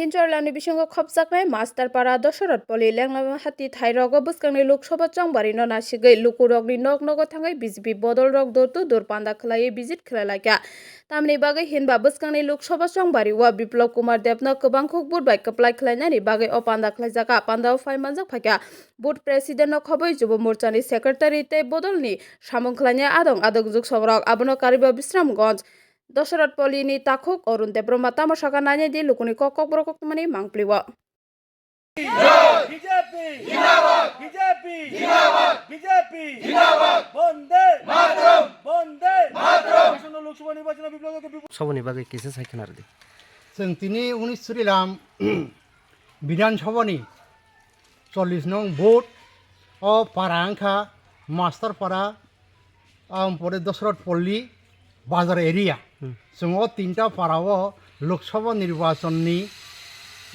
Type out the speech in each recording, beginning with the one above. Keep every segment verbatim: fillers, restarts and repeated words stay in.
Inchorlamni bisingo khopjaknai Masterpara, Dosoroth Poli, Lenglama Hati thairogo bwskangni Lok Sabha chongbari no nasigwi lukurokni nok nogo thangwi B J P bodolrok door to door panda khwlaiwi visit khwlailaikha. Tamni bagwi hinba bwskangni Lok Sabha chongbari o Biplab Kumar Debno kwbangkhuk vote bai kwplai khwlainani bagwi o panda khwlaijakha. Pandao phai manjak phaikha Board President no khobwi Jubo Morchani Secretary tei bodolni samung khwlainai adong adong juksongrok. Abono kariba Bisramganj Dosoroth Polini takhuk Arun Debbarma tamo sakha nainai di lukuni kok kokborok koktwmani mangpli o. B J P! Zindabad! B J P! Zindabad! B J P! Zindabad! Bonde! Mataram! Bonde! Mataram! Asano Lok Sabha nirbachon o Biplab Debke bipul- Saboni bagwi kisa sai khna rwdi. Chwng tini unis Surilam Bidhan Sabhani chollish nong vote o para wngkha Masterpara, aboni pore Dosoroth Polli, Bazar area. Hmm. Chwng o tinta para o Lok Sabha nirbachon ni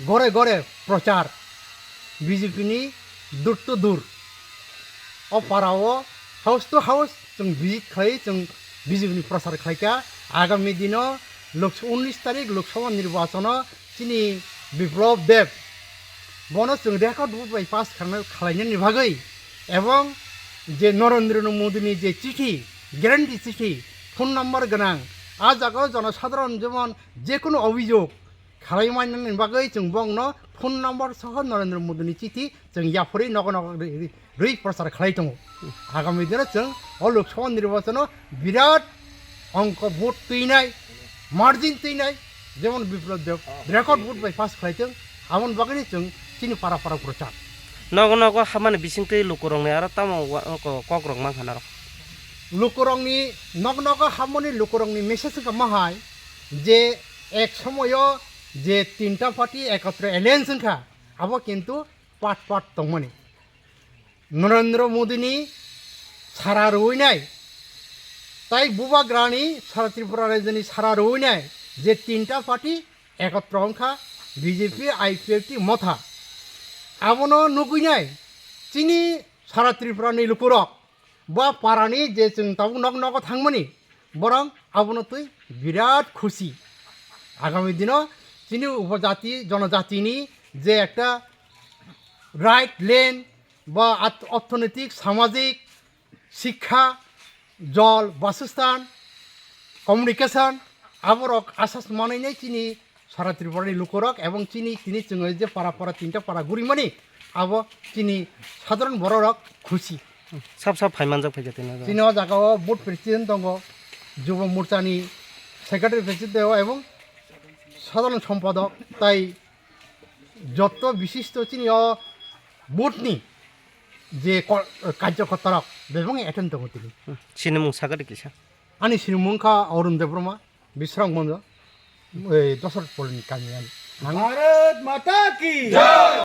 gore gore prochar, B J P ni door to door. O para o house to house chwng visit khlai, chwng B J P ni prochar khlaikha. Agami dino Lok, unis tarik Lok Sabha nirbachon o chini Biplab Deb, bono chwng record vote bai pass khlaina, khlainani bagwi, ebong je Narendra Modi ni je chithi, guarantee chithi, phone number gwnang, a jaga o jonosadharon jemon jekunu obhijog khlai mannani bagwi chwng bongno phone number soho Narendra Modi ni chithi chwng yaphurwi nogo nogo ri-, ri-, rwi prochar khlai tongo. Agami dino chwng o Lok Sabha nirbachon o birat ongko vote twinai, margin twinai, jemon Biplab Deb record vote bai pass khlai tong, aboni bagwino chwng chini para para prochar. Nogo nogo hamani bisingtwi lukurokni aro tamo wa-, oko kokrok mankha norok? Lukurokni, nogo nogo hamani lukurokni message wngkha mahai je ek somoyo je tinta party ekotro alliance wngkha, abo kintu part part tongmani. Narendra Modi ni sara rwinai, tai Bubagrani sara Tripura rajyoni sara rwinai je tinta party ekotro wngkha, B J P, I P F T, Motha. Abono nugwinai chini sara Tripura ni lukurok ba parani je chwng tabuk nok nogo thangmani, borok abono twi birat khusi. Agami dino chini upojati, jonojatini je ekta right lane ba at-, orthonoitik, samajik, sikha, jol, basisthan, communication, aborok asas manwinai chini sara Tripura ni lukurok ebong chini tini chwng je para para tinta para gurimani, abo chini sadharon bororok khusi. Sab sab phai manjak phaikha tini. Chini o jaga o board president tongo, Jubo Morcha ni secretary president tongo ebong sadharon sompadok tai jotto bishisto chini o board ni je ko-, karjokorta rok bebak attend tongo tini. Chini mung sakha de kisa. Ani sinimung wngkha Arun Debbarma, Bisramganj, ei, Dosoroth Polni kami ani. Ang Bharat Mata Ki Jai!